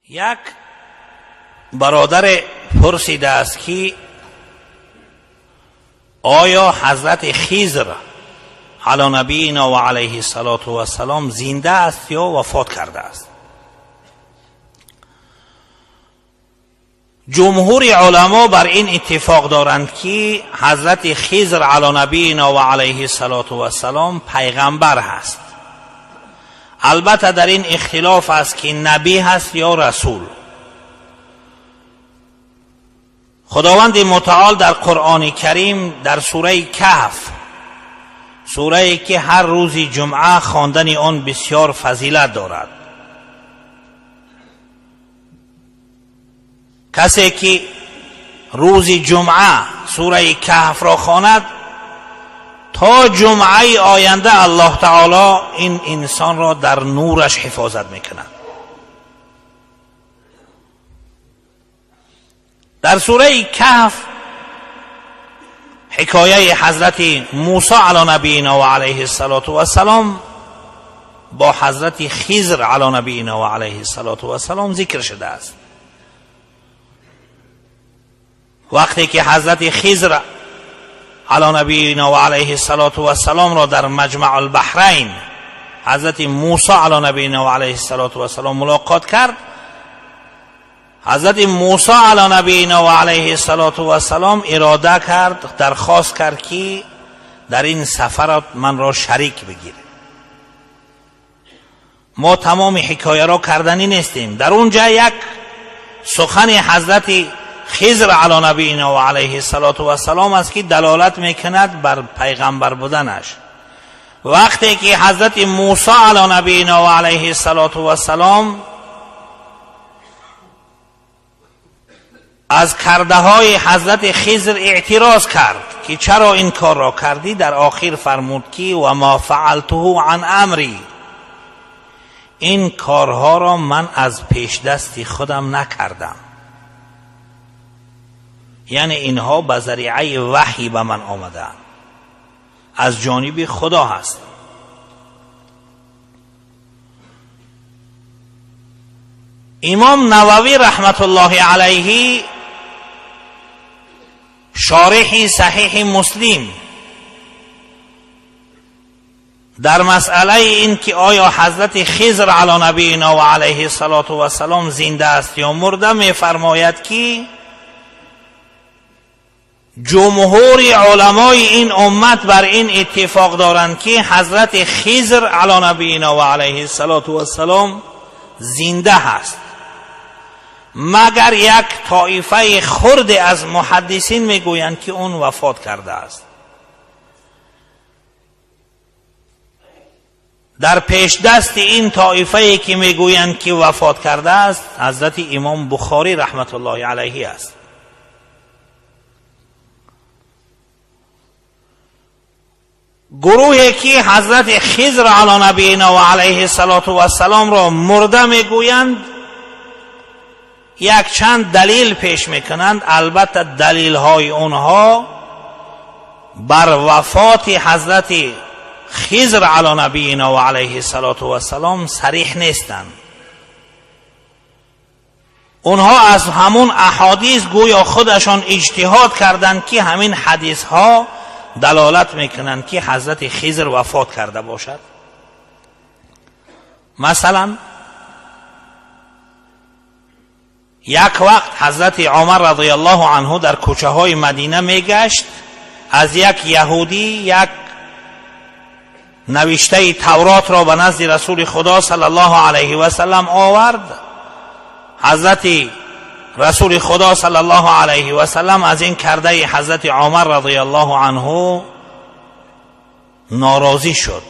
Як бародар пурсидааст, ки оё ҳазрати Хизр علی نبینا و علیه الصلاة و السلام зинда аст ё вафот кардааст. Ҷумҳури уламо бар ин иттифоқ доранд, ки ҳазрати Хизр علی نبینا و علیه الصلاة و السلام пайғамбар ҳаст. Албатта, дар ин ихтилоф аст, ки набӣ ҳаст ё расул. Худованди мутаол дар Қуръони Карим, дар сураи Каҳф, сурае ки ҳар рӯзи ҷумъа хондани он бисёр фазилат дорад, касе ки рӯзи ҷумъа сураи Каҳфро хонад, то ҷумъаи оянда Аллоҳ таоло ин инсонро дар нураш ҳифозат мекунад. Дар сураи Каҳф ҳикояи ҳазрати Мусо علی نبینا و علیه الصلاة و السلام бо ҳазрати Хизр علی نبینا و علیه الصلاة و السلام зикр шудааст. Вақте ки ҳазрати Хизр علی نبینا و علیه الصلاة و السلام را дар маҷмаъ البحرین ҳазрати Мусо علی نبینا و علیه الصلاة و السلام мулоқот кард, ҳазрати Мусо علی نبینا و علیه الصلاة و السلام ирода кард, дархост кард, ки дар ин сафарат манро шарик бигир. Мо тамоми ҳикояро карданӣ нестем. Дар он ҷа як сухани ҳазрати Хизр علی نبینا و علیه الصلاة و السلام аст, ки далолат мекунад бар пайғамбар буданаш. Вақте ки ҳазрати Мусо علی نبینا و علیه الصلاة و السلام аз кардаҳои ҳазрати Хизр эътироз кард, ки чаро ин корро кардӣ, дар охир фармуд, ки ва ма фаалтуҳу ан амрӣ, ин корҳоро ман аз пешдасти худам накардам, яъне инҳо ба зариаи ваҳй ба ман омадаанд, аз ҷониби Худо ҳаст. Имом Нававӣ раҳматуллоҳи алайҳи, шориҳи Саҳиҳи Муслим, дар масъалаи ин ки оё ҳазрати Хизр علی نبینا و علیه الصلاة و السلام зинда аст ё мурда, мефармояд, ки ҷумҳури уламои ин уммат бар ин иттифоқ доранд, ки ҳазрати Хизр علی نبینا و علیه الصلاة و السلام зинда ҳаст, магар як тоифаи хурде аз муҳаддисин мегӯянд, ки он вафот кардааст. Дар пешдасти ин тоифае ки мегӯянд, ки вафот кардааст, ҳазрати имом Бухорӣ раҳматуллоҳи алайҳи аст. Гурӯҳе ки ҳазрати Хизр علی نبینا و علیه الصلاة و السلام را мурда мегӯянд, як чанд далил пеш мекунанд. Албатта, далилҳои онҳо бар вафоти ҳазрати Хизр علی نبینا و علیه الصلاة و السلام сариҳ нестанд. Онҳо аз ҳамун аҳодис гӯё худашон иҷтиҳод карданд, ки ҳамин ҳадисҳо далолат мекунанд, ки ҳазрати Хизр вафот карда бошад. Масалан, як вақт ҳазрати Умар радиаллоҳу анҳу дар кӯчаҳои Мадина мегашт, аз як яҳудӣ як навиштаи Тавротро ба назди Расули Худо саллаллоҳу алайҳи васаллам овард. Ҳазрати Расули Худо саллаллоҳу алайҳи васаллам аз ин кардаи ҳазрати Умар радиаллоҳу анҳу норозӣ шуд,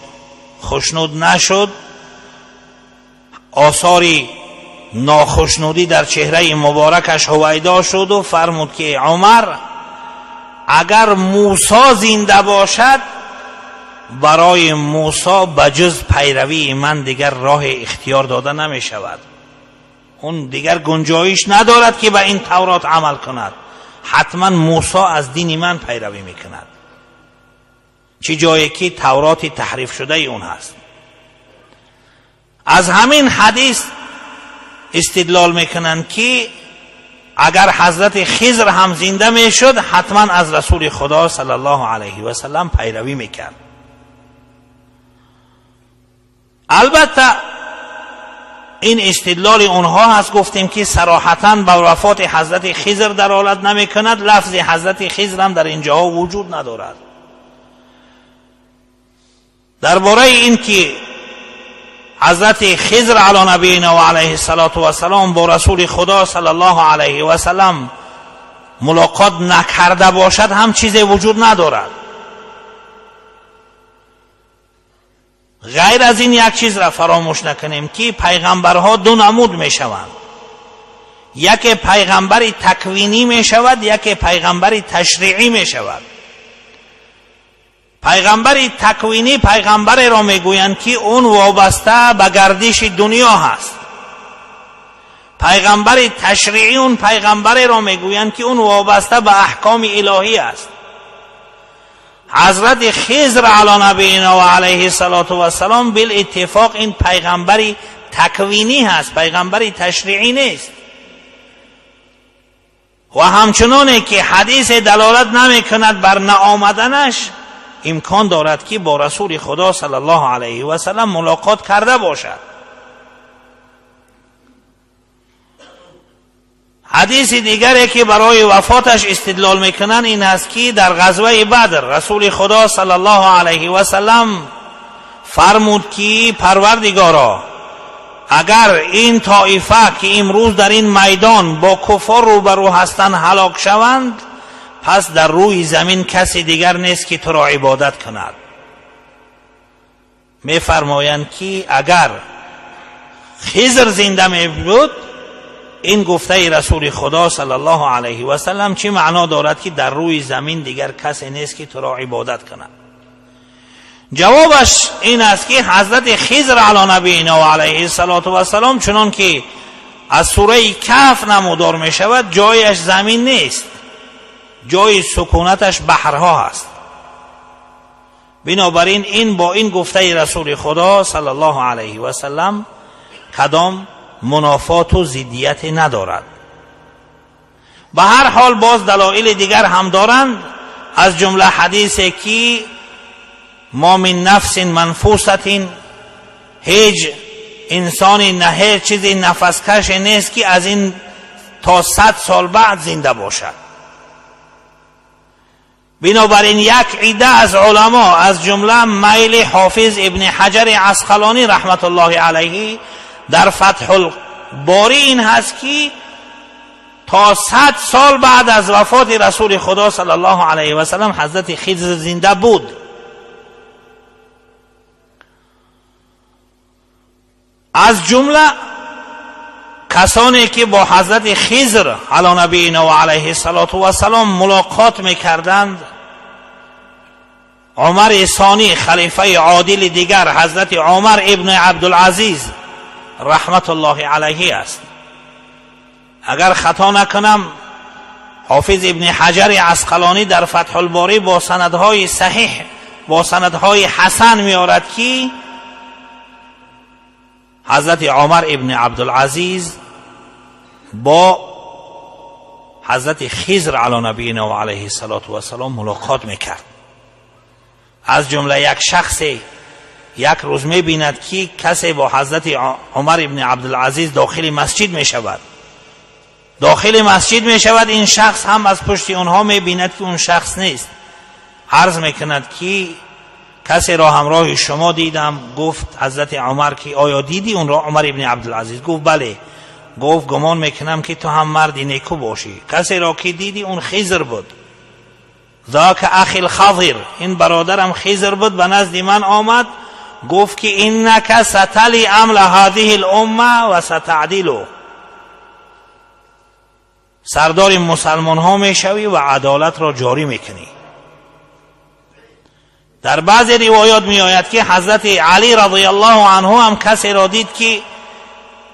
хушнуд нашуд. Осори нохушнудӣ дар чеҳраи муборакаш ҳувайдо шуду фармуд, ки Умар, агар Мусо зинда бошад, барои Мусо ба ҷуз пайравии ман дигар роҳи ихтиёр дода намешавад. Он дигар гунҷоиш надорад, ки ба ин Таврот амал кунад. Ҳатман Мусо аз дини ман пайравӣ мекунад, чӣ ҷое ки Тавроти таҳрифшудаи он ҳаст. Аз ҳамин ҳадис истидлол мекунанд, ки агар ҳазрати Хизр ҳам зинда мешуд, ҳатман аз Расули Худо саллаллоҳу алайҳи васаллам пайравӣ мекард. Албатта ин истидлоли онҳо ҳаст, гуфтем ки сароҳатан ба вафоти ҳазрати Хизр далолат намекунад, лафзи ҳазрати Хизр ҳам дар инҷоҳо вуҷуд надорад. Дар бораи ин ки ҳазрати Хизр ало набиина ва алайҳи салоту вассалом бо Расули Худо саллаллоҳу алайҳи васаллам мулоқот накарда бошад ҳам чизе вуҷуд надорад. Ғайр аз ин як чизро фаромӯш накунем, ки пайғамбарҳо ду намуд мешаванд. Яке пайғамбари таквинӣ мешавад, яке пайғамбари ташриъӣ мешавад. Пайғамбари таквинӣ пайғамбареро мегӯянд, ки он вобаста ба гардиши дунё ҳаст. Пайғамбари ташриъӣ он пайғамбареро мегӯянд, ки он вобаста ба аҳкоми илоҳӣ аст. Ҳазрати Хизр ало набиина ва алайҳи салоту вассалом билиттифоқ ин пайғамбари таквинӣ ҳаст, пайғамбари ташриъӣ нест. Ва ҳамчуноне ки ҳадисе далолат намекунад бар наомаданаш, имкон дорад, ки бо Расули Худо саллаллоҳу алайҳи васаллам мулоқот карда бошад. Ҳадиси дигаре ки барои вафоташ истидлол мекунанд ин аст, ки дар ғазваи Бадр Расули Худо саллаллоҳу алайҳи васаллам фармуд, ки Парвардигоро, агар ин тоифа, ки имрӯз дар ин майдон бо куффор рӯбарӯ ҳастанд, ҳалок шаванд, пас дар рӯи замин каси дигар нест, ки туро ибодат кунад. Мефармоянд, ки агар Хизр зинда мебуд, ин гуфтаи Расули Худо саллаллоҳу алайҳи васаллам чӣ маъно дорад, ки дар рӯи замин дигар касе нест, ки туро ибодат кунад? Ҷавобаш ин аст, ки ҳазрати Хизр ало набиина ва алайҳи салоту вассалом, чунон ки аз сураи Каҳф намудор мешавад, ҷояш замин нест, ҷои сукунаташ баҳрҳо ҳаст. Бинобар ин ин бо ин гуфтаи Расули Худо саллаллоҳу алайҳи васаллам кадом мунофоту зиддияте надорад. Ба ҳар ҳол боз далоили дигар ҳам доранд, аз ҷумла ҳадисе, ки мо мин нафсин манфусатин, ҳеҷ инсони на ҳеҷ чизи нафаскаше нест, ки аз ин то 100 сол баъд зинда бошад. Бинобар ин як ида аз уламо, аз ҷумла майли Ҳофиз ибни Ҳаҷари Асқалонӣ раҳматуллоҳи алайҳи дар Фатҳулборӣ ин ҳаст, ки то 100 сол баъд аз вафоти Расули Худо саллаллоҳу алайҳи васаллам ҳазрати Хизр зинда буд. Аз ҷумла касоне, ки бо ҳазрати Хизр ало набиина ва алайҳи салоту вассалом мулоқот мекарданд, Умари Сонӣ, халифаи одили дигар, ҳазрати Умар ибни Абдулазиз раҳматуллоҳи алайҳи аст. Агар хато накунам, Ҳофиз ибни Ҳаҷари Асқалонӣ дар Фатҳулборӣ бо санадҳои саҳиҳ, бо санадҳои ҳасан меорад, ки ҳазрати Умар ибни Абдулазиз бо ҳазрати Хизр ало набиина ва алайҳи салоту вассалом мулоқот мекард. Аз ҷумла як шахсе як рӯз мебинад, ки касе бо ҳазрати Умар ибни Абдулазиз дохили масҷид мешавад. Дохили масҷид мешавад, ин шахс ҳам аз пушти онҳо мебинад, ки он шахс нест. Арз мекунад, ки касеро ҳамроҳи шумо дидам. Гуфт ҳазрати Умар, ки оё дидӣ онро? Умар ибни Абдулазиз гуфт бале. Гуфт гумон мекунам, ки ту ҳам марди неку бошӣ. Касеро ки дидӣ он Хизр буд. Зока ахи лхазир, ин бародарам Хизр буд, ба назди ман омад, гуфт ки иннака сатали амла ҳазиҳи лумма ва сатаъдилу, сардори мусалмонҳо мешавӣ ва адолатро ҷорӣ мекунӣ. Дар баъзе ривоят меояд, ки ҳазрати Алӣ радиаллоҳу анҳу ҳам касеро дид, ки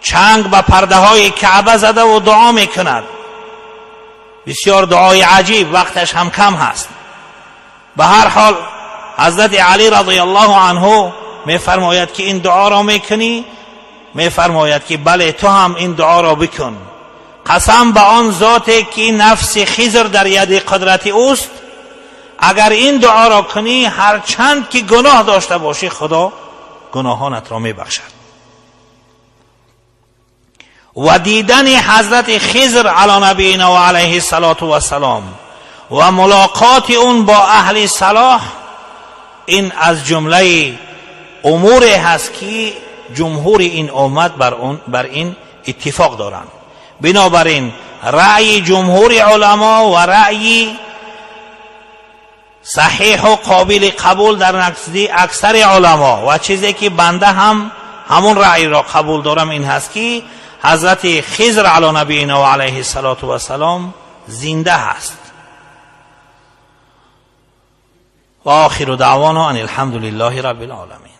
чанг ба пардаҳои Каъба задаву дуо мекунад. Бисёр дуои аҷиб, вақташ ҳам кам ҳаст. Ба ҳар ҳол ҳазрати Алӣ радиаллоҳу анҳу мефармояд, ки ин дуоро мекунӣ, мефармояд, ки бале, ту ҳам ин дуоро бикун. Қасам ба он зоте, ки нафси Хизр дар яди қудрати ӯст, агар ин дуоро кунӣ, ҳарчанд ки гуноҳ дошта бошӣ, Худо гуноҳонатро мебахшад. Ва дидани ҳазрати Хизр ала набиина ва алайҳи салоту вассалом ва мулоқоти он бо аҳли салоҳ, ин аз ҷумлаи умуре ҳаст, ки ҷумҳури ин уммат бар ин иттифоқ доранд. Бинобар ин раъйи ҷумҳури уламо ва раъйи саҳиҳу қобили қабул дар назди аксари уламо ва чизе ки банда ҳам ҳамон раъйро қабул дорам, ин ҳаст, ки ҳазрати Хизр ала набиина ва алайҳи салоту вассалом зинда ҳаст. Ва охиру даъвоно ан алҳамду лиллаҳи раббил оламин.